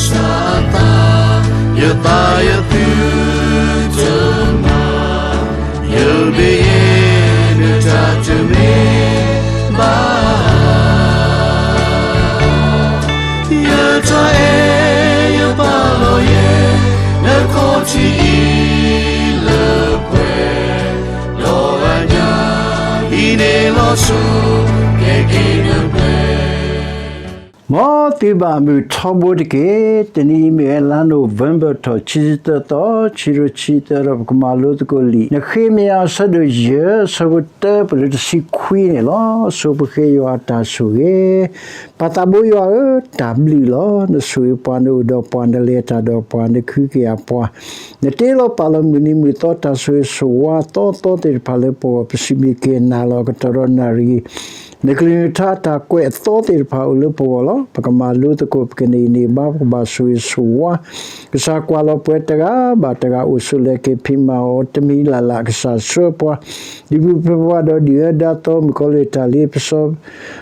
စၢ်အသး, ယသးယသုတမၤ, ယဘ့ၣ်ယဲဒၣ်တၢ်တမ့ၢ်ဘၣ်. ယတၢ်အဲၣ်ယပာ်လီၤယဲ, နခီၣ်ထံးအံၤလၢပှဲၤ, ဒီးအညၣ်အံၤန့ၣ်လီၤဆီ, ကဲက့ၤနပှဲၤ မ်သုဘၣ်မုာ်ထီဘိတက့ၢ်. တနံၤအံၤမ့ၢ်ဝဲလါနိၣ်ဝ့ဘၢၣ်ထီၣ် ခံဆံသၢသီ, ခံကထိခံဆံသၢဒီး ပကမၤလိသကိးလံာ် နဃ့မယၤ အဆၢဒိၣ်ယဲၢ် အဆၢဖိတၢ ပလၢတဆံခွံန့ၣ်လီၤ. ဆိပဃ့ယွၤအတၢ်ဆိၣ်ဂ့ၤ, ပၢ်သးဘိယွၤဧၢ, တၢ်ဘျုးလီၤ. နဆိၣ်ဂ့ၤပှၤ, နအိၣ်ဒီးပှၤ, နလဲၤတၢ်ဒီးပှၤ, နကဟုကယာ်ပှၤ, နတ့လီၤပာ်လီၤမုၢ်နံၤမုၢ်သီ တၢ်ဆိၣ်ဂ့ၤဆိၣ်ဝါအသီသီသ့ၣ်တဖၣ်လၢပဂီၢ်, ပစံးဘျုးက့ၤနၤလီၤ. အကတီၢ်ဒီးနၣ်ရံၣ် နကလုၢ်နကထါတၢ်ကွဲးအသီသ့ၣ်တဖၣ်အိၣ်လၢပဂီၢ်လီၤ. ပကမၤလိသကိး ပကန့ၢ်အံၤန့ၢ်ဘါ ပကဘၣ်ဆိၣ်ဂ့ၤဆိၣ်ဝါ, ကစၢ်ကွၢ်လီၤပှဲၤတဂၤဘၣ်တဂၤ အိၣ်ဆိးလဲၤက့ၤဖံးမၤအီၤ တမံၤလၢ်လၢ် ကစၢ်ဆှၢပှၤ ဒ်ပူၤဖျဲးပှၤဒီးဒုၣ်အၢဒါသီ မုၣ်ကီၤလံၢ်တၢ်လ့ပစီ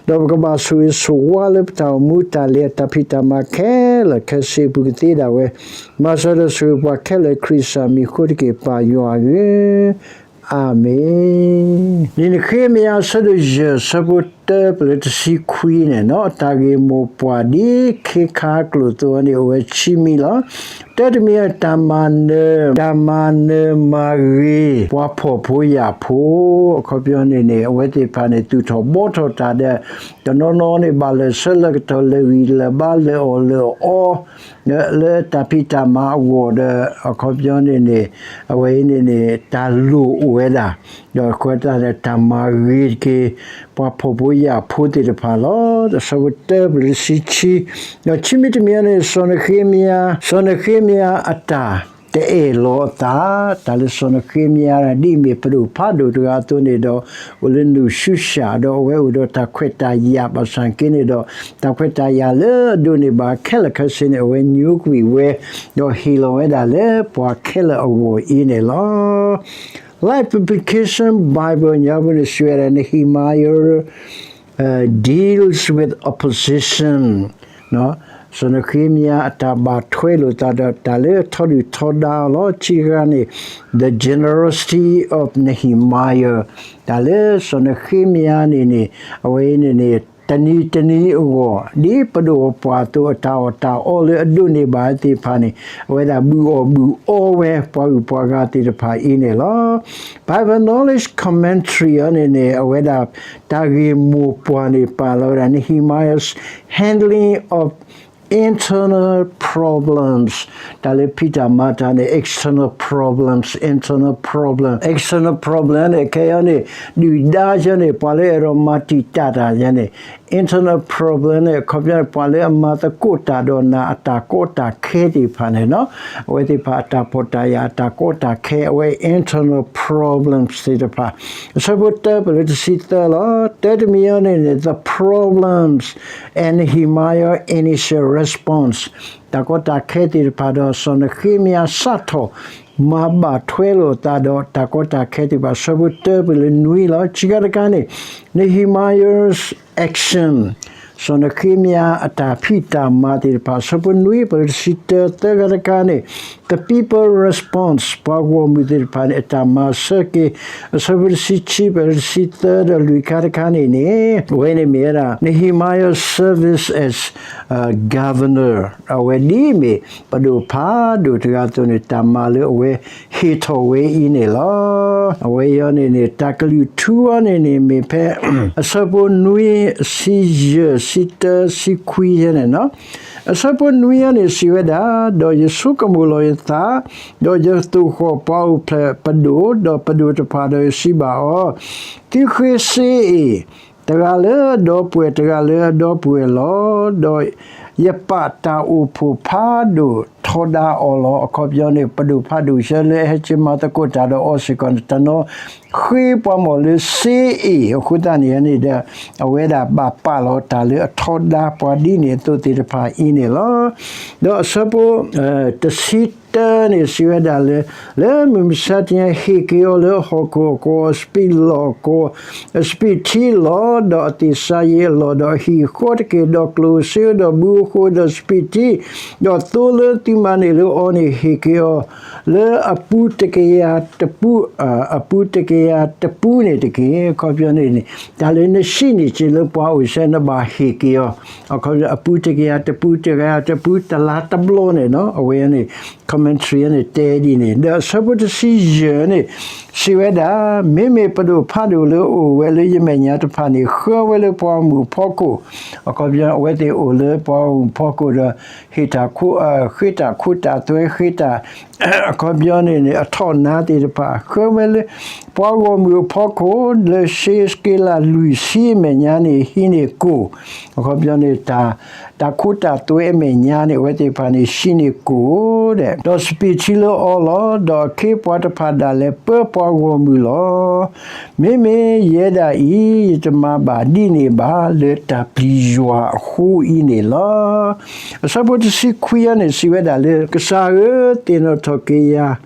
ဒီးပကဘၣ်ဆိၣ်ဂ့ၤဆိၣ်ဝါလၢပတၢ်အိၣ်မူတၢ်လဲၤ တၢ်ဖံးတၢ်မၤခဲလၢာ်ခဲဆ့အပူၤကသ့ဒၣ်ဝဲ, မၤစၢၤဒီးဆိၣ်ဂ့ၤပှၤခဲလၢာ် ခရံာ်ကစၢ်မံၤအဃိတက့ၢ် ပၢ်ယွၤဧၢ, အၤမ့ၣ်. လံာ်နဃ့မယၤ အဆၢဒိၣ်ယဲၢ် အဆၢဖိတၢ ပလၢတဆံခွံန့ၣ်နီၤ, တၢ်ဂ့ၢ်မိၢ်ပှၢ်ဒ်ခ့ခါအကျိာ်အသိးန့ၣ် အိၣ်ဝဲခံမံၤလီၤ. တၢတမံၤ တၢ်မၤနၢၤ, တၢ်မၤနၢၤမၤဂ့ၤ ပှၤဖှီၣ်ဖိယာ်ဖိ, အခီပညီန့ၣ်န့ၣ် အဝဲသ့ၣ်တဖၣ်န့ၣ် သူၣ်ထီၣ်ဘှီထီၣ်တၢ်ဒီး တနီၤနီၤန့ၣ် ဘၣ်လၢာ်ဆၢလၢာ်ကတီၢ် လၢာ်ဂံၢ်လၢာ်ဘါ လၢာ်အီၣ်လၢာ်အီ လၢတၢ်ဖံးတၢ်မၤအဂီၢ်ဒီး အခီပညီန့ၣ်န့ၣ် အဝဲအံၤန့ၣ်န့ၣ် တၢ်လိၣ်အိၣ်ဝဲဒၣ်, ဒီးအဃိသတးဒီး တၢ်မၤဂ့ၤတက့ၢ် ပှၤဖှီၣ်ဖိယာ်ဖိသ့ၣ်တဖၣ်လီၤ. အဆၢဖိတၢ ပလၢတဆံခံ, ဒီးခံမံၤတမံၤန့ၣ် စီၤနဃ့မယၤ, စီၤနဃ့မယၤအတၢ်တအဲၣ်လီၤအသး, တၢ်လၢစီၤနဃ့မယၤဒ်အမ့ၢ်ပဒိၣ်ဖးဒိၣ်တဂၤအသိးန့ၣ်ဒီး အိၣ်လၢနူၢ်ၡူၡၣ် ဒီးအဝဲအိၣ်ဒီးတၢ်ခွဲးတၢ်ယာ် ဘၣ်ဆၣ်က့န့ၣ်ဒီး တၢ်ခွဲးတၢ်ယာ်လၢအဒိးန့ၢ်ဘၣ်ခဲလၢာ်ခဲဆ့န့ၣ် အဝဲညိကွံာ်ဝဲ ဒီးဟ့ၣ်လီၤဝဲဒၣ်လၢပှၤခဲလၢာ်အဂီၢ်အံၤန့ၣ်လီၤ. Life Application Bible ညါပူၤန့ၣ် စံးဝဲဒၣ် Nehemiah deals with opposition စီၤနဃ့မယၤအတၢ်ဘၣ်ထွဲလိာ်သးဒီးတၢ်လၢထီဒုၣ်ထီဒါအီၤလီၤ. ခံခါန့ၣ် the generosity of Nehemiah တၢ်လၢစီၤနဃ့မယၤန့ၣ်န့ၣ် အဝဲအံၤန့ၣ်န့ၣ် တနံၤတနံၤအဂီၢ် ဒ်ပဒိၣ်ပပှၢ်အသိး အတၢ်အီၣ်တၢ်အီလၢအဒိးန့ၢ်ဘၣ်သ့ၣ်တဖၣ်န့ၣ် အဝဲဒၣ်ဘုၣ်အီၣ်ဘုၣ်အီဝဲပှၤဂုၤပှၤဂၤသ့ၣ်တဖၣ်အံၤန့ၣ်လီၤ. Bible Knowledge Commentary အံၤန့ၣ်န့ၣ် အဝဲဒၣ်တၢ်ဂ့ၢ်မိၢ်ပှၢ်န့ၣ် ပာ်လီၤဝဲဒၣ် Nehemiah's handling of internal problems တၢ်လၢဖံးတၢ်မၤတၢ်န့ၣ် external problems, internal problem, external problem န့ၣ် ခဲအံၤန့ၣ် ဒုၣ်ဒါယဲန့ၣ် ပှၤလၢအဲၣ်ဒိးမၤတံာ်တာ်တၢ်ယဲန့ၣ် internal problem န့ၣ် အခီပညီန့ၣ် ပှၤလၢအမၤသကိးတၢ်ဒီးနၤ အတၢ်ကီတၢ်ခဲသ့ၣ်တဖၣ်န့ၣ်နီၤ အဝဲသ့ၣ်တဖၣ်အတၢ်ဖှီၣ်တၢ်ယာ် အတၢ်ကီတၢ်ခဲ အဝဲ internal problems သ့ၣ်တဖၣ် အဆၢဖိတၢ ပလၢတဆံသၢလီၤ. တၢတမံၤအံၤန့ၣ်န့ၣ် the problems and Nehemiah initial response တၢ်ကီတၢ်ခဲသ့ၣ်တဖၣ်ဒီး စီၤနဃ့မယၤစးထီၣ် မၤဘၣ်ထွဲလိာ်အသးဒီးတၢ်ကီတၢ်ခဲသ့ၣ်တဖၣ် အဆၢဖိတၢ ပလၢနွံလီၤ. ခံခါတခါန့ၣ် Nehemiah's action စီၤနဃ့မယၤအတၢ်ဖံးတၢ်မၤသ့ၣ်တဖၣ် အဆၢဖိနွံ ပလၢတဆံတၢ သၢခါတခါန့ၣ် the people response ပှၤဂီၢ်မုၢ်သ့ၣ်တဖၣ်န့ၣ် အတၢ်မၤစၢၤက့ၤ အဆၢဖိတဆံခံ ပလၢတဆံသၢဒီးလွံၢ်ခါတခါန့ၣ်န့ၣ် အဝဲန့ၣ်မ့ၢ်ဝဲဒၣ် Nehemiah's service as governor အဝဲဒ်အမ့ၢ် ပဒိၣ်ဖးဒိၣ်တဂၤအသိးန့ၣ် တၢ်မၤလၢအဝဲဟ့ၣ်ထီၣ်ဝဲအံၤန့ၣ်လီၤ. အဝဲအံၤန့ၣ်န့ၣ် တၢ်ကလုၢ်ထူအံၤန့ၣ်န့ၣ် မ့ၢ်ဖဲ အဆၢဖိနွံ ဆံယဲၢ် ဆံတၢ ဆံခွံယဲန့ၣ်နီၤ. အဆၢဖိနွံအံၤန့ၣ် စံးဝဲဒၣ်, ဒီးယဆိကမိၣ်လီၤယသး, ဒီးယသိၣ်ဃီၣ်ပှၤအိၣ်ဖျဲၣ်ပဒိၣ်, ဒီးပဒိၣ်တဖၣ်ဒီးယစံးဘၣ်အီၤ, သုဃ့စ့အ့ၣ် တဂၤလၢအဒီပုၢ်ဝဲၢ် တဂၤလၢအဒီပုၢ်ဝဲၢ်လီၤ. ဒီးယပာ်တၢ်အိၣ်ဖှိၣ်ဖးဒိၣ်ထီ ထီဒါအီၤလီၤ. အခီပညီန့ၣ် ပဒိၣ်ဖးဒိၣ်ဆၢလၢအဟဲက့ၤမၤသကိးတၢ်ဒီးအီၤစ့ၢ်ကီးန့ၣ် တနီၤဃ့ပှၤမီၢ်လၢစ့အ့ၣ် အဃိသတးန့ၣ်န့ၣ်ဒီး အဝဲဒၣ်ဘၣ်ပာ်လီၤတၢ်လၢအထီဒါပှၤဒ်န့ၣ်အသိးသ့ၣ်တဖၣ်အံၤန့ၣ်လီၤ. ဒီးအဆၢဖိ တဆံတၢန့ၣ် စံးဝဲဒၣ်လၢ လၢမုၢ်မဆါတနံၤ ဟ့ၣ်က့ၤအီၤလၢအဟီၣ်ခိၣ်အကဝီၤ အစပံးလီၢ်ကဝီၤ အစပံးထံလီၤ, ဒီးအသ့ၣ်စၤယံးအလီၢ်, ဒီးအဟံၣ်အဃီတက့ၢ်, ဒီးကျိၣ်စ့ဒီးဘုအဃိဒီးစပံးထံ, ဒီးသိလၢသုမၤန့ၢ်လၢအီၤန့ၣ် ဟ့ၣ်က့ၤအီၤ လၢအပူတကယၤတပူ, အပူတကယၤတပူန့ၣ်တက့ၢ်. အခီပညီန့ၣ်န့ၣ် တၢ်လၢနစံးန့ၢ်က့ၤလၢပှၤအိၣ်စဲးန့ၣ် ဘၣ်ဟ့ၣ်က့ၤအီၤ, အခီပညီ အပူတကယၤတပူ တကယၤတပူ တလါတဘျီန့ၣ်နီၤ, အဝဲန့ၣ် commentary န့ၣ် တဲဒ်န့ၣ်, ဒီးအဆၢဖိတဆံယဲၢ်န့ၣ် စံးဝဲဒၣ်, မ့မ့ၢ်ပဒိၣ်ဖးဒိၣ်လၢအအိၣ်ဝဲလၢယမဲာ်ညါတဖၣ်န့ၣ် ဃၢဝဲလၢပှၤဂီၢ်မုၢ်အဖီခိၣ်, အခီပညီ အဝဲသ့ၣ်အိၣ်လၢပှၤဂီၢ်မုၢ်ဖီခိၣ်ဒီး ဟ့ၣ်တၢ်ခိ, ဃ့တၢ်ခိတၢ်သွဲ ဃ့တၢ် အခီပညီန့ၣ်န့ၣ် အထီၣ်နါသ့ၣ်တဖၣ် ဃၢဝဲလၢ ပှၤဂီၢ်မုၢ်အဖီခိၣ် လၢစ့စက့လးလွံၢ်ဆံအမဲာ်ညါန့ၣ် ဟံးန့ၢ်ကိၣ်, အခီပညီန့ၣ် တၢ်ခိတၢ်သွဲအမဲာ်ညါန့ၣ် အဝဲသ့ၣ်တဖၣ်န့ၣ် ဟံးန့ၢ်ကိၣ်ဒီး ဒီးစပံးထံလၢအီၤလီၤ. ဒီးအခ့အပှၤတဖၣ်ဒၣ်လဲာ် ပၢပှၤဂီၢ်မုၢ်လီၤ. မ့မ့ၢ်ယဲဒၣ်အံၤ ယတမၤဘၣ်ဒ်န့ၣ်ဘၣ် လၢတၢ်ပျံၤယွၤအဃိအံၤန့ၣ်လီၤ. အဆၢဖိတဆံခွံအံၤန့ၣ် စံးဝဲဒၣ်လၢ ကစၢ်ဧၢ, သ့ၣ်နီၣ်ထီၣ်က့ၤယၤ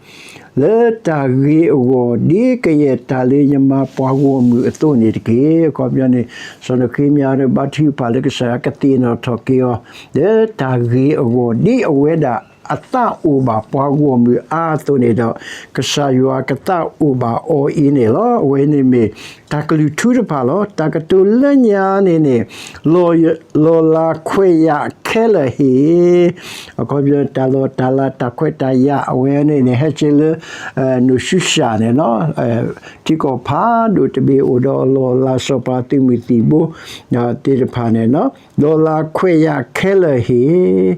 လၢတၢ်ဂ့ၤအဂီၢ် ဒ်ကယဲၢ်တၢ်လၢယမၤပှၤဂီၢ်မုၢ်အသိးန့ၣ်တက့ၢ်. အခီပညီန့ၣ် စီၤနဃ့မယၤဒီး ဘါထုကဖၣ်လၢကစၢ်ယွၤကသ့ၣ်နီၣ်ထီၣ်က့ၤအီၤ လၢတၢ်ဂ့ၤအဂီၢ် ဒ်အဝဲဒၣ်အသးအိၣ်ဘၣ်ပှၤဂီၢ်မုၢ်အါအသိးန့ၣ်ဒီး ကစၢ်ယွၤကသးအိၣ်ဘၣ်အီၤအံၤန့ၣ်လီၤ. အဝဲန့ၣ်မ့ၢ်တၢ်ကလုၢ်ထူတဖၣ်လီၤ. တၢ်ကတိၤလၢညါန့ၣ်န့ၣ် လီၤလးခွဲးယာ်ခဲလၢာ်ဟ့ၣ်, အခီပညီ တၢ်လီၢ်တၢ်လၤ တၢ်ခွဲးတၢ်ယာ် အဝဲန့ၣ်န့ၣ် ဟဲက့ၤလၢ နိၣ်ရှူရှၣ်န့ၣ်နီၤ, ထံကီၢ်ဖးဒိၣ်တဘ့ၣ်အိၣ်ဒီးအလီၢ်အလၤ စီၤပၤသုးမုၢ်သံၣ်ဘိ သ့ၣ်တဖၣ်န့ၣ်နီၤ, လီၤလးခွဲးယာ်ခဲလၢာ်ဟ့ၣ်,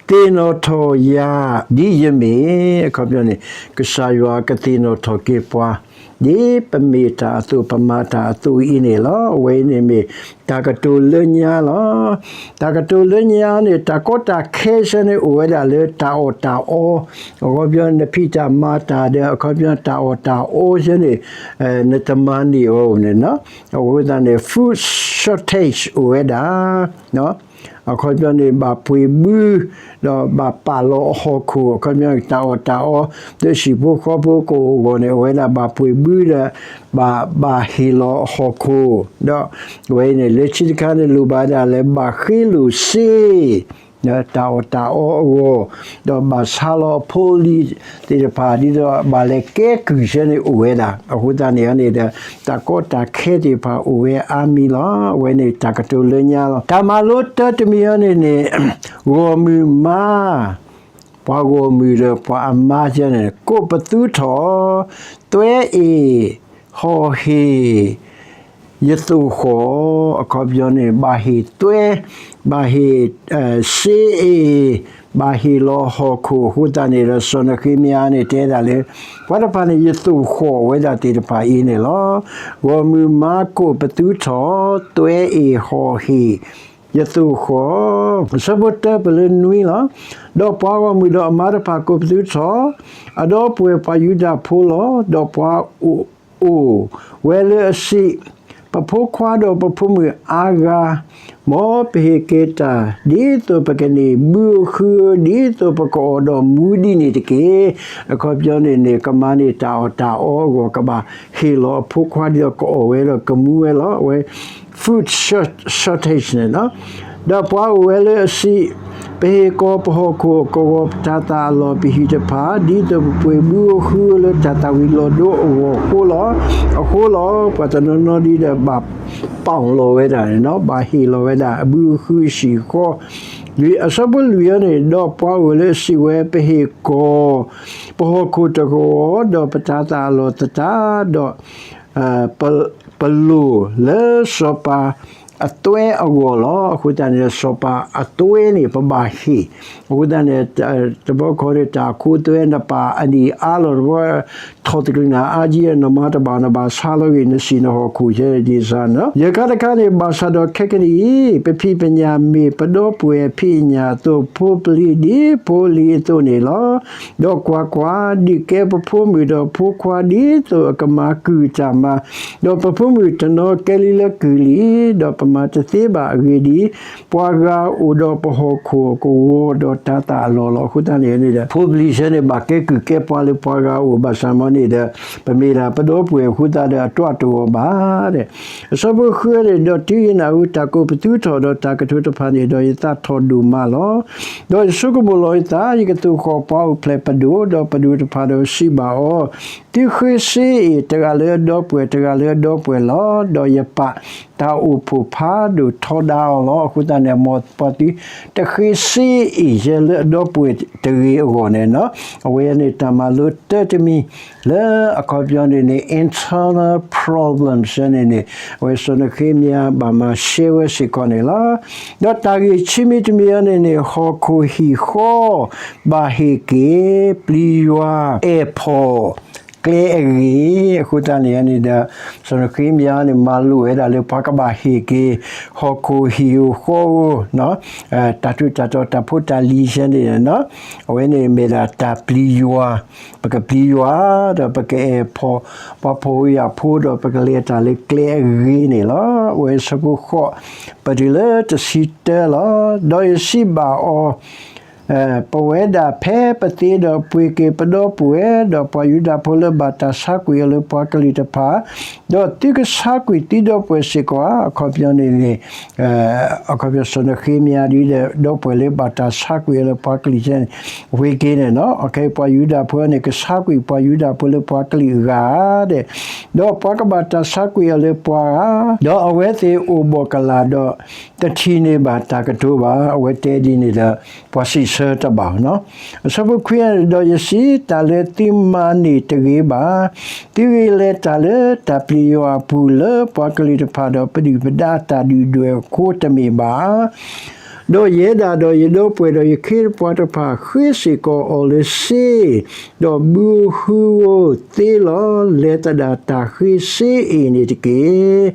သ့ၣ်နီၣ်ထီၣ်ယၤ ဒ်ယမ့ၢ်, အခီပညီန့ၣ် ကစၢ်ယွၤကသ့ၣ်နီၣ်ထီၣ်က့ၤပှၤ ဒ်ပမ့ၢ်တၢ်အသိး ပမၤတၢ်အသိးအံၤန့ၣ်လီၤ. အဝဲအံၤန့ၣ်မ့ၢ်တၢ်ကတိၤလၢညါလီၤ. တၢ်ကတိၤလၢညါန့ၣ် တၢ်ကီတၢ်ခဲဆၢန့ၣ် အိၣ်ဝဲဒၣ်လၢတၢ်အီၣ်တၢ်အီ, အခီပညီ နဖံးတၢ်မၤတၢ်ဒီး အခီပညီ တၢ်အီၣ်တၢ်အီဆၢန့ၣ် နတမၤန့ၢ်အီၤန့ၣ်နီၤ. အဃိသတးန့ၣ် food shortage အိၣ်ဝဲဒၣ် အခီပညီန့ၣ် ဘၣ်ပှ့ၤဘု ဒီးဘၣ်ပာ်လီၤအဟီၣ်ခိၣ်, အခီပညီ တၢ်အီၣ်တၢ်အီ လၢဟံၣ်ဖိဃီဖိကအိၣ်အဂီၢ်န့ၣ် အဝဲဒၣ်ဘၣ်ပှ့ၤဘုဒီး ဘၣ် ဘၣ်ဟ့ၣ်လီၤအဟီၣ်ခိၣ်, ဒီးအဝဲအံၤန့ၣ် လၢခံတခါန့ၣ် လိၣ်ဘၣ်ဒၣ်လၢဘၣ်ဃ့လိာ်စ့ တၢ်အီၣ်တၢ်အီအဂီၢ်, ဒီးဘၣ်ဆါလီၤအဖိအလံၤသ့ၣ်တဖၣ် ဒ်သိးဘၣ်လဲၤကဲကုၢ်ဆၢန့ၣ်အိၣ်ဝဲဒၣ်. အဃိသတးန့ၣ်န့ၣ်ဒီး တၢ်ကီတၢ်ခဲသ့ၣ်တဖၣ်အိၣ်ဝဲအါမံၤလီၤ. အဝဲန့ၣ်တၢ်ကတိၤလၢညါလီၤ. တၢ်မၤလိတၢတမံၤအံၤန့ၣ်န့ၣ် ဂီၢ်မုၢ်မါ ပှၤဂီၢ်မုၢ်ဒီးပှၤအမါဆၢန့ၣ် ကိးပသူထီၣ် သွဲအ့ၣ် ဟီၣ်ဟ့ၣ် ယသိၣ်ဃီၣ်, အခီပညီန့ၣ် ဘၣ်ဟ့ၣ်သွဲ, ဘၣ်ဟ့ၣ် စ့အ့ၣ်, ဘၣ်ဟ့ၣ်လီၤဟီၣ်ခိၣ်. အဃိသတးန့ၣ်ဒီး စီၤနဃ့မယၤန့ၣ် တဲဒၣ်လၢ ပှၤတဖၣ်န့ၣ် ယသိၣ်ဃီၣ်ဝဲဒၣ်သ့ၣ်တဖၣ်အံၤန့ၣ်လီၤ. ဂီၢ်မုၢ်မါကိးပသူထီၣ် သွဲအ့ၣ်ဟီၣ်ဟ့ၣ် ယသိၣ်ဃီၣ်, အဆၢဖိတၢပလၢနွံလီၤ. ဒီးပှၤဂီၢ်မုၢ်ဒီးအမါတဖၣ်ကိးပသူထီၣ် အဒီပုၢ်ဝဲၢ်ပှၤယူဒၤဖိလီၤ. ဒီးပှၤအိၣ်အိၣ်ဝဲလၢအစံး, ပဖိခွါဒီးပဖိမုၣ်အါဂၤ, မ်ပဟ့ၣ်က့ၤတၢ် ဒ်သိးပကန့ၢ်ဘုအဃုဧၢ, ဒ်သိးပကအီၣ်ဒီးမူဒ်န့ၣ်တက့ၢ်. အခီပညီန့ၣ်န့ၣ် ကမၤန့ၢ်တၢ်အီၣ်တၢ်အီအဂီၢ် ကဘၣ်ဟ့ၣ်လီၤအဖိခွါ ဒ်သိးကအီၣ်ဝဲဒီးကမူဝဲလီၤ. အဝဲ food shortage န့ၣ်လီၤ. ဒီးပှၤအိၣ်ဝဲလၢအစံး, ပဟ့ၣ်ကီၤပဟီၣ်ခိၣ်အကဝီၤ ပတၤသၣ်အလီၢ် ပဟံၣ်တဖၣ် ဒ်သိးပပှ့ၤဘုအဃုလၢတၢ်သၣ်ဝံၤလီၤဒိအဂီၢ်အဃိလီၤ. အဃိလီၤ ပှၤတနီၤနီၤဒ်ဒီးဘၣ်ပာ်လီၤဝဲဒၣ်န့ၣ်လီၤ, ဘၣ်ဟ့ၣ်လီၤဝဲဒၣ် အဘုအဃုအဟံၣ်ဃီ လွံၢ် အဆၢဖိလွံၢ်အံၤန့ၣ်, ဒီးပှၤအိၣ်လၢအစံးဝဲ, ပဟ့ၣ်ကီၤ ပဟီၣ်ခိၣ်တကဝီၤ ဒီးပတၤသၣ်အလီၢ်သတးဒီး ပလိၣ်လၢစီၤပၤ အသွဲအဂီၢ်လီၤ. အဃိသတးန့ၣ် စီၤပၤအသွဲန့ၣ် ပဘၣ်ဟ့ၣ်. အဃိသတးန့ၣ် တဘျီခီန့ၣ် တၢ်အခိအသွဲ နပာ်အနံၣ်အါလီၤတဘျီ ထီၣ်တကလုာ်နၤအါကံ နမၤတဘၣ် နဘၣ်ဆါလီၤဂ့ၤ နစံၣ်နဟီၣ်ခိၣ် ယဲဒ်န့ၣ်စ့ၢ်နီၤ. ယကးတခါန့ၣ် ဘၣ်ဆၣ်ဒီးခဲကနံၣ်အံၤ ပဖံးပညၣ်မ့ၢ်ပဒီပုၢ်ဝဲၢ်ဖံးအညၣ်အသိး, ဖိပျံၤဒ်ဖိလံၤအသိးန့ၣ်လီၤ. ဒီးကွၢ်ကွၢ်, ဒုးကဲပဖိမုၣ်ဒီးဖိခွါဒ်သိးအကမၤကုၢ်တၢ်မၤ, ဒီးပဖိမုၣ်တနီၤကဲလံလၢကုၢ်လံ, ဒီးပမၤတသ့ဘၣ်အဂ့ၢ်ဒ်အံၤ, ပှၤဂၤအိၣ်ဒီးပဟီၣ်ခိၣ်ကဝီၤဒီးတၤသၣ်အလီၢ်လီၤ. အဃိသတးန့ၣ်န့ၣ်ဒီး ဖိပျံၤဆၢန့ၣ် ဘၣ်ကဲကုၢ်ကဲပှၤလၢပှၤဂၤအိၣ် ဘၣ်ဆၣ်မ့ၢ်န့ၣ်ဒီး ပမ့ၢ်ဒၣ်ပဒီပုၢ်ဝဲၢ်အဃိသတးဒီး အတြီတဝီၤဘၣ် အဆၢဖိဃုန့ၣ်, ဒီးတုၤယနၢ်ဟူတၢ်ကိးပသူထီၣ်ဒီးတၢ်ကတိၤတဖၣ်န့ၣ်ဒီး ယသးထီၣ်ဒိၣ်မးလီၤ. ဒီးယဆိကမိၣ်လီၤယသး, ယကသိၣ်ဃီၣ်ပှၤအိၣ်ဖျဲၣ်ပဒိၣ်, ဒီးပဒိၣ်တဖၣ်ဒီးစံးဘၣ်အီၤ, သုဃ့စ့အ့ၣ် တဂၤလၢအဒီပုၢ်ဝဲၢ် တဂၤလၢအဒီပုၢ်ဝဲၢ်လီၤ. ဒီးယပာ်တၢ်အိၣ်ဖှိၣ်ဖးဒိၣ်ထီဒါအီၤလီၤ. အဃိသတးန့ၣ် မ်ပှၤသုတဃ့စ့အ့ၣ်ယဲလၢအဒီပုၢ်ဝဲၢ်တဂ့ၤအဂီၢ်န့ၣ်, အဝဲန့ၣ်တၢ်မၤလိတၢတမံၤ လၢအခီပညီန့ၣ်န့ၣ် internal problems န့ၣ်န့ၣ် အဝဲစီၤနဃ့မယၤဘၣ်မၤရှဲဝဲစ့ၢ်ကီးန့ၣ်လီၤ. ဒီးတၢ်ဂ့ၢ်ခံမံၤတမံၤအံၤန့ၣ်န့ၣ် ဟီၣ်ခိၣ်ဟံၣ်ဃီ ဘၣ်ဟ့ၣ်က့ၤ ပျံၤယွၤ အဲၣ်ဖီၣ် ကျဲအဂ့ၤ. အဃိသတးန့ၣ်န့ၣ်ဒီး စီၤနဃ့မယၤန့ၣ် မၤလိာ်ဝဲဒၣ်လၢ ပှၤကဘၣ်ဟ့ၣ်က့ၤ ဟီၣ်ခိၣ်ဟံၣ်ဧိၤဃီဧိၤ တၢ်ထူးတၢ်တီၤ တၢ်ဖိတၢ်လံၤဆဲန့ၣ်, အဝဲန့ၣ်မ့ၢ်ဒၣ်တၢ်ပျံၤယွၤ, ပကပျံၤယွၤ ဒီးပကအဲၣ်ဖီၣ် ပှၤဖှီၣ်ဖိယာ်ဖိ ဒီးပကလဲၤတၢ်လၢကျဲအဂ့ၤန့ၣ်လီၤ. အဝဲဆၢဖိဃိး ပတုၤလၢတဆံတၢလီၤ. ဒီးယစံးဘၣ်အီၤ, ပဝဲဒၣ်ဖဲပသ့ဒီးပှ့ၤက့ၤပဒီပုၢ်ဝဲၢ်, ဒီးပှၤယူဒၤဖိလၢဘၣ်တၢ်ဆါကွံာ်အီၤလၢပှၤကလုာ်တဖၣ်, ဒီးသုကဆါကွံာ်သုဒီပုၢ်ဝဲၢ်စ့ၢ်ကီးဧါ. အခီပညီန့ၣ်န့ၣ် အခီပညီစီၤနဃ့မယၤဒ်ဒီး ဒီပုၢ်ဝဲၢ်လၢဘၣ်တၢ်ဆါကွံာ်အီၤလၢပှၤကလုာ်ဆဲန့ၣ် ဝ့ၤက့ၤန့ၣ်နီၤ, အခဲအံၤပှၤယူဒၤဖိန့ၣ် ကဆါကွံာ်ပှၤယူဒၤဖိလၢပှၤကလုာ်အဂၤဒဲး, ဒီးပှၤကဘၣ်တၢ်ဆါကွံာ်အီၤလၢပှၤဂၤ, ဒီးအဝဲသ့ၣ်အိၣ်ဘှီၣ်ကလာ်ဒီး တထံၣ်န့ၢ်ဘၣ်တၢ်ကတိၤဘၣ်. အဝဲတဲဒ်န့ၣ်ဒီး ပှၤစံးဆၢတဘၣ်နီၤ. အဆၢဖိခွံန့ၣ်, ဒီးယစံး, တၢ်လၢသုမၤန့ၣ်တဂ့ၤဘၣ်. သုဂ့ၤလဲၤတၢ်လၢတၢ်ပျံၤယွၤအပူၤလၢပှၤကလုာ်တဖၣ်ဒီး ပဒုၣ်ပဒါတၢ်ဒုၣ်ဒွဲၣ်အဃိတမ့ၢ်ဘၣ်. ဒီးယဲဒၣ်ဒီးယဒီပုၢ်ဝဲၢ်ဒီးယခ့တပှၤတဖၣ် ဃ့စ့ၢ်ကီးအီၤလၢစ့, ဒီးဘုဧိၤဟုဧိၤသ့လီၤ. လဲၤသဒၣ်တၢ်ဃ့စ့အ့ၣ်န့ၣ်တက့ၢ်.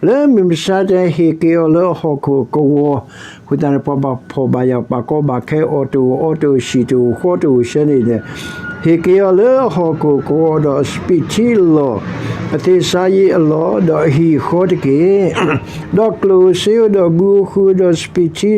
လၢမုၢ်မဆါတဟ့ၣ်က့ၤအီၤလၢအဟီၣ်ခိၣ်ကဝီၤ, အဃိသတးန့ၣ် ပှၤဘၣ်ဖှီၣ်ဘၣ်ယာ်ဘၣ်ကီဘၣ်ခဲ အီၣ်တအိၣ်အီတအိၣ် ဆံၣ်တအိၣ်ဃီတအိၣ်ဆဲန့ၣ်ဒီး, ဟ့ၣ်က့ၤအီၤလၢအဟီၣ်ခိၣ်ကဝီၤဒီးအစပံးထံအလီၢ်, အသ့ၣ်စါယံၤအလီၢ်, ဒီးအဟံၣ်အဃီတက့ၢ်. ဒီးကျိၣ်ဧိၤစ့ဧိၤဒီးဘုဧိၤဟုဧိၤဒီးစပံးထံ,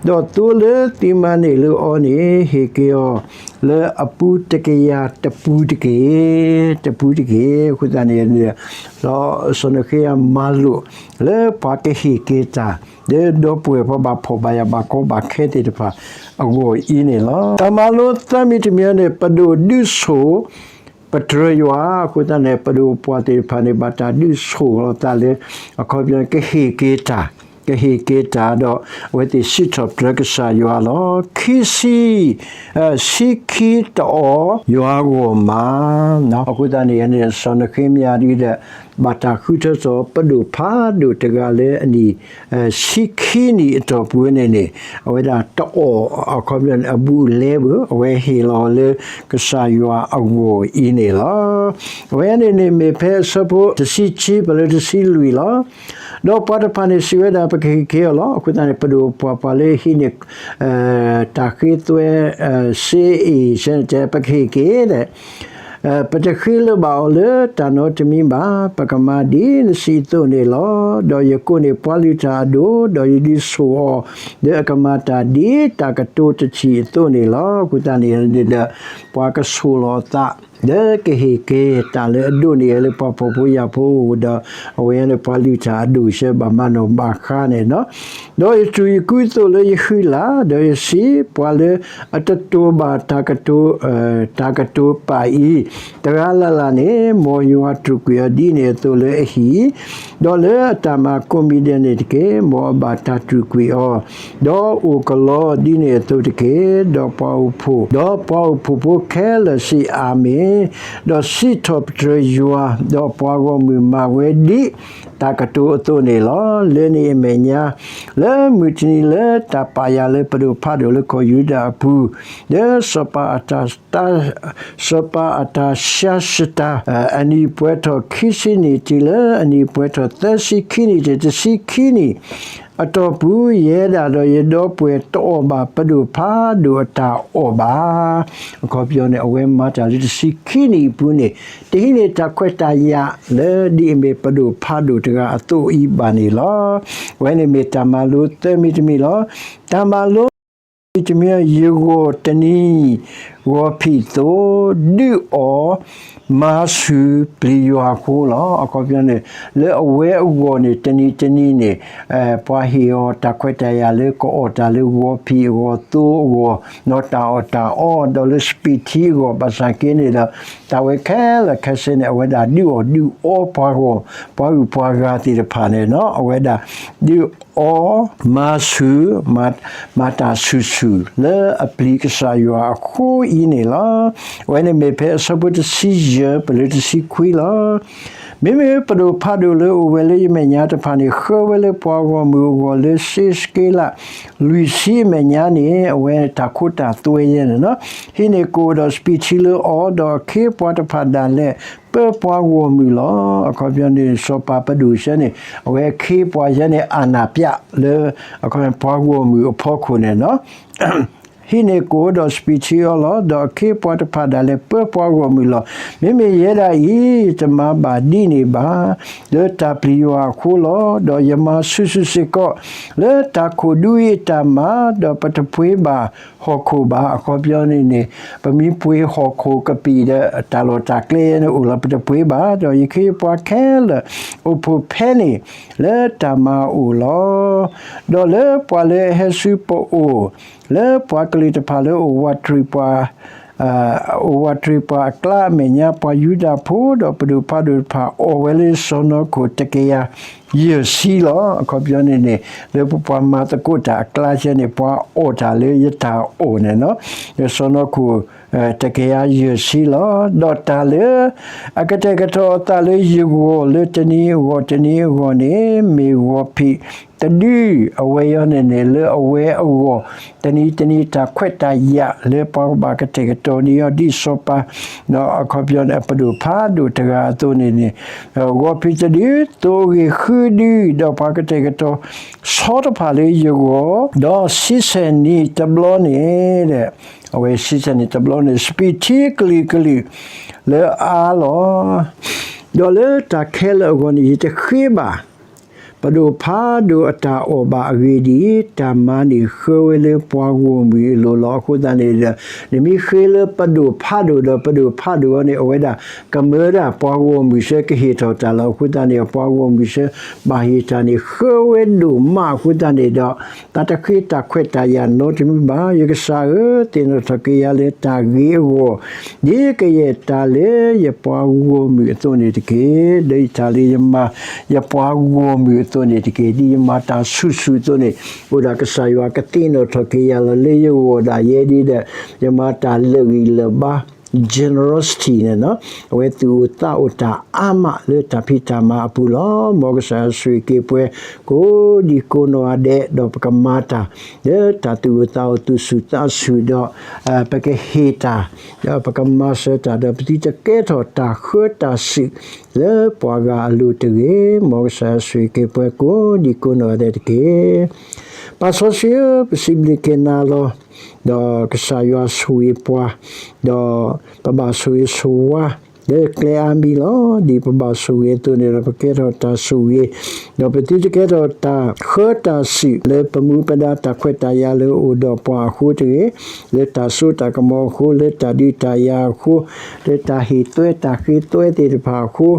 ဒီးသိလၢသုမၤန့ၢ်လၢအီၤန့ၣ် ဟ့ၣ်က့ၤအီၤလၢအပူတကယၤတပူတက့ၢ်, တပူတက့ၢ်. အဃိသတးန့ၣ် စီၤနဃ့ယၤမၤလိာ်လၢပှၤကဟ့ၣ်က့ၤတၢ် လၢဒီပုၢ်ဝဲၢ်ပှၤဘၣ်ဖှီၣ်ဘၣ်ယာ်ဘၣ်ကီဘၣ်ခဲသ့ၣ်တဖၣ်အဂီၢ်အံၤန့ၣ်လီၤ. တၢ်မၤလိသၢမံၤတမံၤန့ၣ် ပဒိၣ်ဒုးဆိၣ် ပတြၢၤယွၤ. အဃိသတးန့ၣ် ပဒိၣ်ပှၤသ့ၣ်တဖၣ်န့ၣ် ဘၣ်တၢ်ဒုးဆိၣ်လီၤသးလၢ အခီပညီ ကဟ့ၣ်က့ၤတၢ်, ကဟ့ၣ်က့ၤတၢ်ဒီး အဝဲသ့ၣ်စံးထီၣ်ပတြၢၤကစၢ်ယွၤလီၤ. ခံဆံ, ဆံခံတအီၣ် ယွၤဂီၢ်မး. အဃိသတးန့ၣ် စီၤနဃ့မယၤဒ်ဒီး ဘၣ်တၢ်ဃုထၢထီၣ်ပဒိၣ်ဖးဒိၣ်တဂၤလၢအနံၣ် ဆံခံနံၣ်အတီၢ်ပူၤန့ၣ်န့ၣ် အဝဲဒၣ်တအီၣ် အခီပညီန့ၣ် အဘူးအလဲဘၣ်, အဝဲဟ့ၣ်လီၤလၢကစၢ်ယွၤအဂီၢ်အံၤန့ၣ်လီၤ. အဝဲန့ၣ်န့ၣ်မ့ၢ်ဖဲအဆၢဖိတဆံခံ ပလၢတဆံလွံၢ်လီၤ. ဒီးပှၤတဖၣ်န့ၣ်စံးဝဲဒၣ် ပကဟ့ၣ်က့ၤအီၤလီၤ. အဃိသတးန့ၣ် ပဒိၣ်ပှၤပှၤလၢဟံးန့ၢ် တၢ်ဃ့သွဲ စ့အ့ၣ်ဆဲန့ၣ်တဲ ပကဟ့ၣ်က့ၤဒီး ပတဃ့လၢၤဘၣ်အီၤလၢတၢ်နီတမံၤဘၣ်. ပကမၤဒ်နစံးအသိးန့ၣ်လီၤ. ဒီးယကိးန့ၢ်ပှၤလုၢ်တၢ်အဒိၣ်, ဒီးယဒုးဆိၣ်အီၤ, ဒီးအကမၤတၢ်ဒ်တၢ်ကတိၤတထံၣ်အသိးန့ၣ်လီၤ. အဃိသတးန့ၣ်ဒီး ပှၤကဆိၣ်လီၤအသး လၢကဟ့ၣ်က့ၤတၢ်လၢအဒိၣ်န့ၢ်အီၤလၢပှၤဖှီၣ်ဖိယာ်ဖိအအိၣ်ဒီး အဝဲန့ၣ်ပှၤလုၢ်တၢ်အဒိၣ်ဆဲ ဘၣ်မၤနီၣ်ဘၣ်ဃါန့ၣ်လီၤ. ဒီးယတြူာ်ယကူသိးလၢယဃံလၤ, ဒီးယစံး, ပှၤလၢအတတိၢ်ဘၣ်တၢ်ကတိၤ, တၢ်ကတိၤပာ်အံၤ တဂၤလၢ်လၢ်န့ၣ် မ်ယွၤတြူာ်ကွံာ်အီၤဒ်န့ၣ်အသိးလၢအဟံၣ်, ဒီးလၢအတၢ်မၤကိးမံၤဒဲးန့ၣ်တက့ၢ်. မ်အဘၣ်တၢ်တြူာ်ကွံာ်အီၤ, ဒီးအိၣ်ကလီဒ်န့ၣ်အသိးတက့ၢ်. ဒီးပှၤအိၣ်ဖှိၣ်, ဒီးပှၤအိၣ်ဖှိၣ်ဖိခဲလၢာ်စံး အၤမ့ၣ်, ဒီးစံးထီၣ်ပတြၢၤယွၤ, ဒီးပှၤဂီၢ်မုၢ်မၤဝဲဒ် တၢ်ကတိၤအသိးန့ၣ်လီၤ. လၢန့ၣ်အမဲာ်ညါ လၢမုၢ်တနံၤလၢတၢ်ပာ်ယၤလၢပဒိၣ်ဖးဒိၣ်လၢကီၢ်ယူဒၤအပူၤ, လၢစီၤပၤအတၢ် စီၤပၤအတၢ်ၡၤၡတၤ အနံၣ်ပှဲၤထီၣ်ခံဆံနံၣ်တုၤလၢအနံၣ်ပှဲၤထီၣ်သၢဆံခံနံၣ် တဆံခံနံၣ် အတီၢ်ပူၤ ယဲဒၣ်ဒီးယဒီပုၢ်ဝဲၢ်တအီၣ်ဘၣ်ပဒိၣ်ဖးဒိၣ်အတၢ်အီၣ်ဘၣ်. အခီပညီန့ၣ် အဝဲမၤတၢ်လၢတဆံခံနံၣ်အပူၤန့ၣ် တဟံးန့ၢ်တၢ်ခွဲးတၢ်ယာ်လၢဒ်အမ့ၢ်ပဒိၣ်ဖးဒိၣ်တဂၤအသိးအံၤဘၣ်န့ၣ်လီၤ. အဝဲန့ၣ်မ့ၢ်တၢ်မၤလိသၢမံၤတမံၤလီၤ. တၢ်မၤလိ တမံၤ ယဂီၢ်တနံၤ ဂီၤဖံးသိး ဒုးအီၣ် မၤဆူၣ် ပျံၤယွၤအဃိလီၤ. အခီပညီန့ၣ် လၢအဝဲအဂီၢ်န့ၣ် တနံၤတနံၤန့ၣ် ပှၤဟ့ၣ်အီၤတၢ်ခွဲးတၢ်ယာ်လၢကအီၣ်တၢ်လၢဂီၤဖံးအဂီၢ် သိအဂီၢ် ဒီးတၢ်အီၣ်တၢ်အီ ဒီးလၢစပံးထံအဂီၢ် ဘၣ်ဆၣ်က့န့ၣ်ဒီး တၢ်ဝဲခဲလၢာ်ခဲဆ့န့ၣ် အဝဲဒၣ်ဒုးအီၣ်ဒုးအီပှၤဂီၢ် ပှၤဂုၤပှၤဂၤသ့ၣ်တဖၣ်န့ၣ် အဝဲဒၣ်ဒုးအီ မၤဆူၣ် မၤတၢ်ဆူၣ်ဆူၣ် လၢအပျံၤကစၢ်ယွၤအဃိအံၤန့ၣ်လီၤ. အဝဲန့ၣ်မ့ၢ်ဖဲအဆၢဖိတဆံယဲၢ် ပလၢတဆံခွံလီၤ. မ့မ့ၢ်ပဒိၣ်ဖးဒိၣ်လၢအိၣ်ဝဲလၢယမဲာ်ညါတဖၣ်န့ၣ် ဃၢဝဲလၢပှၤဂီၢ်မုၢ်အဂီၢ်လၢစ့စက့လး လွံၢ်ဆံအမဲာ်ညါန့ၣ် အဝဲတၢ်ခိတၢ်သွဲယဲန့ၣ်လီၤ. ဟံးန့ၢ်ကိၣ်ဒီးစပံးထံလၢအီၤ ဒီးအခ့အပှၤတဖၣ်ဒၣ်လဲာ် ပၢပှၤဂီၢ်မုၢ်လီၤ. အခီပညီန့ၣ် စီၤပၤပဒိၣ်ဆဲန့ၣ် အဝဲအခ့အပှၤဆဲန့ၣ် အနၢ်ပၠးလၢ အခီပညီ ပှၤဂီၢ်မုၢ်အဖီခိၣ်န့ၣ်လီၤ. ဟံးန့ၢ်ကိၣ်ဒီးစပံးထံအီၤလီၤ. ဒီးအခ့အပှၤတဖၣ်ဒၣ်လဲာ်ပၢပှၤဂီၢ်မုၢ်လီၤ. မ့မ့ၢ်ယဲဒၣ်အံၤ တမၤဘၣ်ဒ်န့ၣ်ဘၣ် လၢတၢ်ပျံၤယွၤအဃိလီၤ. ဒီးယမၤဆူၣ်ဆူၣ်စ့ၢ်ကီး လၢတၢ်ခိၣ်ဒူအံၤအတၢ်မၤ ဒီးပတပှ့ၤဘၣ်ဟီၣ်ခိၣ်ဘၣ်. အခီပညီန့ၣ်န့ၣ် ပမ့ၢ်ပှ့ၤဟီၣ်ခိၣ်ကပံာ်ဒီး တၢ်လီၢ်တၢ်ကျဲန့ၣ်အိၣ်လီၤ ပတပှ့ၤဘၣ်. ဒီးယခ့ယပှၤခဲလၢာ် အိၣ်ဖှိၣ်ဖဲန့ၣ် လၢတၢ်မၤအအိၣ်လီၤ. ဒီးလၢပှၤလၢအဟဲဆူပအိၣ် လၢပှၤကလုာ်တဖၣ်လၢအိၣ်ဝးတရံးပှၤ အိၣ်ဝးတရံးပှၤအကျါအမဲာ်ညါ ပှၤယူဒၤဖိ ဒီးပဒိၣ်ဖးဒိၣ်တဖၣ် အီၣ်ဝဲလၢစီၢ်နီၤခိၣ်တကယၤယဲၢ်ဆံလီၤ. အခီပညီန့ၣ်န့ၣ် လၢပပှၤမၤသကိးတၢ်အကျါဆဲန့ၣ် ပှၤအီၣ်တၢ်လၢယတၢ်အီၣ်န့ၣ်လီၤ. လၢစီၢ်နီၤခိၣ် တကယၤယဲၢ်ဆံလီၤ. ဒီးတၢ်လၢ အကတဲာ်ကတီၤအသးလၢယဂီၢ်လၢတနံၤအဂီၢ်တနံၤအဂီၢ်န့ၣ် မ့ၢ်ဂီၤဖံးတဒု အဝဲအံၤန့ၣ်န့ၣ် လၢအဝဲအဂီၢ် တနံၤတနံၤတၢ်ခွဲးတၢ်ယာ်လၢပှၤကဘၣ်ကတဲာ်ကတီၤန့ၢ်အီၤဒ်စီၤပၤ ဒီးအခီပညီန့ၣ် အပဒိၣ်ဖးဒိၣ်တဂၤအသိးန့ၣ်န့ၣ် ဂီၤဖံးတဒု သိအဂ့ၢ်ဃုဒု ဒီးပှၤကတဲာ်ကတီၤဆီတဖၣ်လၢယဂီၢ် ဒီးဆံဆဲၣ်နံၣ်တဘျီန့ၣ် အဝဲဆံဆဲၣ်နံၣ်တဘျီန့ၣ် စပံးထံကလုာ်ကလုာ်လၢအါလီၤ. ဒီးလၢတၢ်ခဲလၢာ်အဂီၢ်န့ၣ် ယတဃ့ဘၣ် ပဒိၣ်ဖးဒိၣ်အတၢ်အီၣ်ဘၣ်. အဂ့ၢ်ဒ်အံၤ, တၢ်မၤန့ၣ်ဃၢဝဲလၢပှၤဂီၢ်မုၢ်အလိၤလီၤ. အဃိသတးန့ၣ်ဒီး နမ့ၢ်ဃ့လၢပဒိၣ်ဖးဒိၣ်ဒီး ပဒိၣ်ဖးဒိၣ်အံၤန့ၣ် အဝဲဒၣ်ကမၢဒၣ်ပှၤဂီၢ်မုၢ်ဆၢကဟ့ၣ်ထီၣ်တၢ်လီၤ. အဃိသတးန့ၣ် ပှၤဂီၢ်မုၢ်ဆၢဘၣ်ဟ့ၣ်တၢ်န့ၣ် ဃၢဝဲဒိၣ်မးအဃိသတးန့ၣ်ဒီး သးတဃ့တၢ်ခွဲးတၢ်ယာ်နီတမံၤဘၣ်. ယကစၢ်ဧၢ, သ့ၣ်နီၣ်ထီၣ်က့ၤယၤလၢတၢ်ဂ့ၤအဂီၢ်, ဒ်ကယဲၢ်တၢ်လၢယပှၤဂီၢ်မုၢ်အသိးန့ၣ်တက့ၢ်. ဒ်တၢ်လၢယမၤယပှၤဂီၢ်မုၢ်အသိးန့ၣ်တက့ၢ်. ဒ်ယမၤတၢ်ဆူၣ်ဆူၣ်အသိးန့ၣ်, အိၣ်ဒၣ်ကစၢ်ယွၤကသ့ၣ်နီၣ်ထီၣ်က့ၤယၤလီၤ. လၢယဂီၢ်ဒၣ်ယဲဒ်ဒီး ယမၤတၢ်လၢာ်ဂံၢ်လၢာ်ဘါ generosity န့ၣ်လီၤ. အဝဲသူၣ်အိၣ်သးအိၣ်တၢ်အါမးလၢတၢ်ဖံးတၢ်မၤအပူၤလီၤ. မ်ကစၢ်ယွၤဆိၣ်ဂ့ၤက့ၤပှၤကိးဒံကိးနီၢ်ဂၤဒဲး, ဒီးပကမၤတၢ်လၢတၢ်သူၣ်အိၣ်သးအိၣ်သူၣ်ဆူၣ်သးဆူၣ်ဒီး ပကဟ့ၣ်တၢ်, ဒီးပကမၤစၢၤတၢ်, ဒီးပသုတကဲထီၣ်တၢ်ဃၢတၢ်စူၣ်လၢပှၤဂၤအလိၤတဂ့ၤ. မ်ကစၢ်ယွၤဆိၣ်ဂ့ၤက့ၤပှၤကိးဒံကိးနီၢ်ဂၤဒဲးတက့ၢ်. ပၢ်စီဆှံဧၢ, ပစံးဘျုးက့ၤနၤလီၤ. ဒီးကစၢ်ယွၤဆိၣ်ဂ့ၤပှၤ, ဒီးပဘၣ်ဆိၣ်ဂ့ၤဆိၣ်ဝါ လၢကျဲအါမံၤလီၤ. ဒ်ပဘၣ်ဆိၣ်ဂ့ၤအသိးန့ၣ်ဒီး ပကဲထီၣ်တၢ်ဆိၣ်ဂ့ၤ, ဒီးပသုတကဲထီၣ်တၢ်ဃၢတၢ်စူၣ် လၢပမူပဒါတၢ်ခွဲးတၢ်ယာ်လၢအိၣ်ဒီးပှၤအဃိတဂ့ၤ, လၢတၢ်စိတၢ်ကမီၤအဃိ, လၢတၢ်ဒုးတၢ်ယၤအဃိ, လၢတၢ်ဟ့ၣ်သွဲတၢ်ဃ့သွဲသ့ၣ်တဖၣ်အဃိ,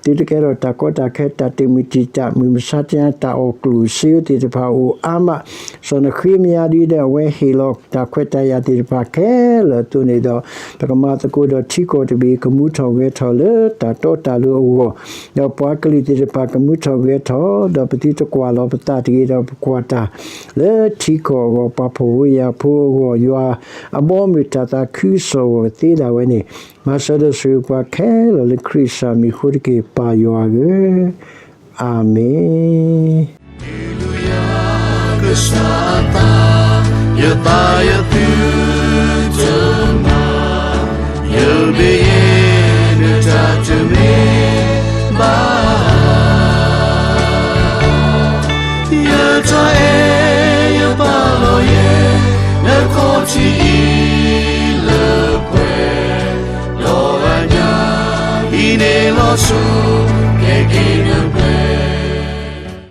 သုတကဲထီၣ်တၢ်ကီတၢ်ခဲ တၢ်တမုာ်တံာ်တာ် မုၢ်မဆါတနံၤ တၢ်အီၣ်ကျိၣ်စ့သ့ၣ်တဖၣ်အိၣ်အါမး, စီၤနဃ့မယၤဒ်ဒီး အဝဲဟ့ၣ်လီၤတၢ်ခွဲးတၢ်ယာ်သ့ၣ်တဖၣ်ခဲလၢာ်အသိးန့ၣ်ဒီး ပကမၤသကိးဒီးထံကီၢ်တဘ့ၣ် ကမူထီၣ်ဂဲၤထီၣ်လၢတၢ်တီတၢ်လိၤအဂီၢ်, ဒီးပှၤကလုာ်သ့ၣ်တဖၣ်ကမူထီၣ်ဂဲၤထီၣ်, ဒီးပသုတကွၢ်လီၤပသးတဂ့ၤဒီး ပကွၢ်တၢ်လၢထံကီၢ်အဂီၢ်, ပှၤဖှီၣ်ဖိယာ်ဖိအဂီၢ်, ယွၤအဘီအမုၢ်တၢ်သးခုကစီၣ်အဂီၢ်သ့ဒၣ်ဝဲန့ၣ်, မၤစၢၤဒီးဆိၣ်ဂ့ၤပှၤခဲလၢာ်လၢခရံာ်စၢ်မံၤအဃိတက့ၢ်, ပၢ်ယွၤဧၢ. အၤမ့ၣ်. ကစၢ်အသး, ယသးယသုတမၤ, ယဘ့ၣ်